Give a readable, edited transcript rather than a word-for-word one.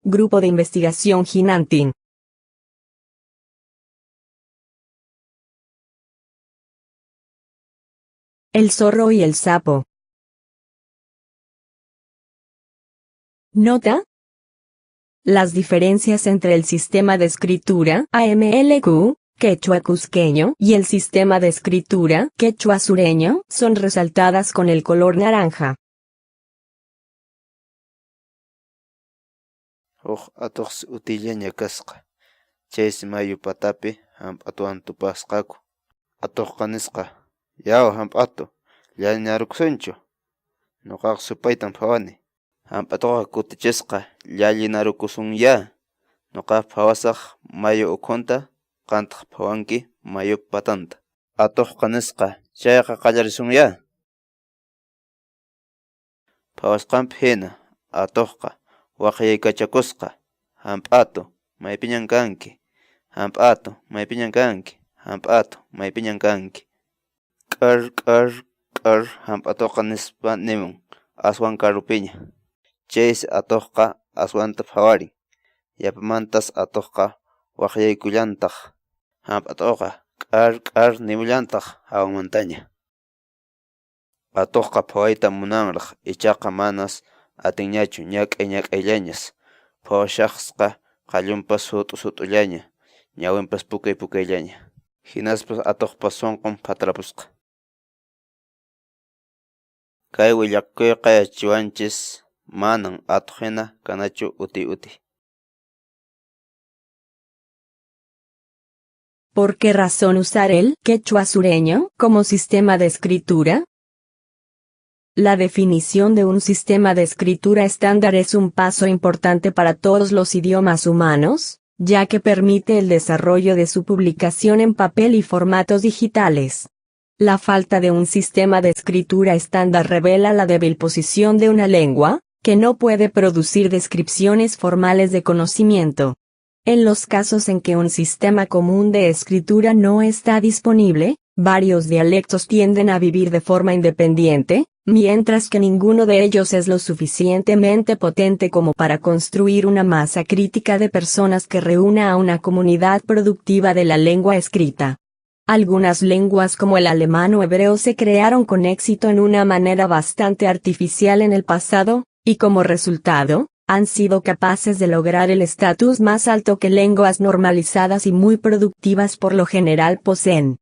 Grupo de Investigación Ginantin. El zorro y el sapo. Nota. Las diferencias entre el sistema de escritura AMLQ, quechua cusqueño, y el sistema de escritura quechua sureño son resaltadas con el color naranja. Huk atuqsi utillaña kasqa, chaysi mayu patapi hamp'atuwan tupasqaku. Atuqqa nisqa: Yaw hamp'atu, llallinarukusunchu? Nuqaqa supaytan phawani. Hamp'atuqa kutichisqa: Llallinarukusunyá, nuqaqa phawasaq mayu ukhunta, qantaq phawanki mayup patanta. Atuqqa nisqa: Chayqa qallarisunyá! Phawasqanpi hina, atuqqa waqyaykachakusqa: Hamp'atu, maypiñan kanki? Hamp'atu, maypiñan kanki? Hamp'atu, maypiñan kanki? K'ar, k'ar, k'ar hamp'atuqa nispa nimun aswan karupiña. Chaysi atuqqa aswanta phawarin. Yapamantas atuqqa waqyaykullantaq. Hamp'atuqa k'ar, k'ar nimullantaq hawanmantaña. Atuqqa phawayta munanraq, ichaqa manas atinñachu, ñak'ay ñak'ayllañas phawashasqa, qallunpas sut'u sut'ullaña, ñawinpas pukay pukayllaña. Hinaspas atuqpa sunqun phatarapusqa. Kay willakuyqa yachachiwanchis manan atuq hina kanachu utiy utiy. ¿Por qué razón usar el quechua sureño como sistema de escritura? La definición de un sistema de escritura estándar es un paso importante para todos los idiomas humanos, ya que permite el desarrollo de su publicación en papel y formatos digitales. La falta de un sistema de escritura estándar revela la débil posición de una lengua, que no puede producir descripciones formales de conocimiento. En los casos en que un sistema común de escritura no está disponible, varios dialectos tienden a vivir de forma independiente, mientras que ninguno de ellos es lo suficientemente potente como para construir una masa crítica de personas que reúna a una comunidad productiva de la lengua escrita. Algunas lenguas como el alemán o hebreo se crearon con éxito en una manera bastante artificial en el pasado, y como resultado, han sido capaces de lograr el estatus más alto que lenguas normalizadas y muy productivas por lo general poseen.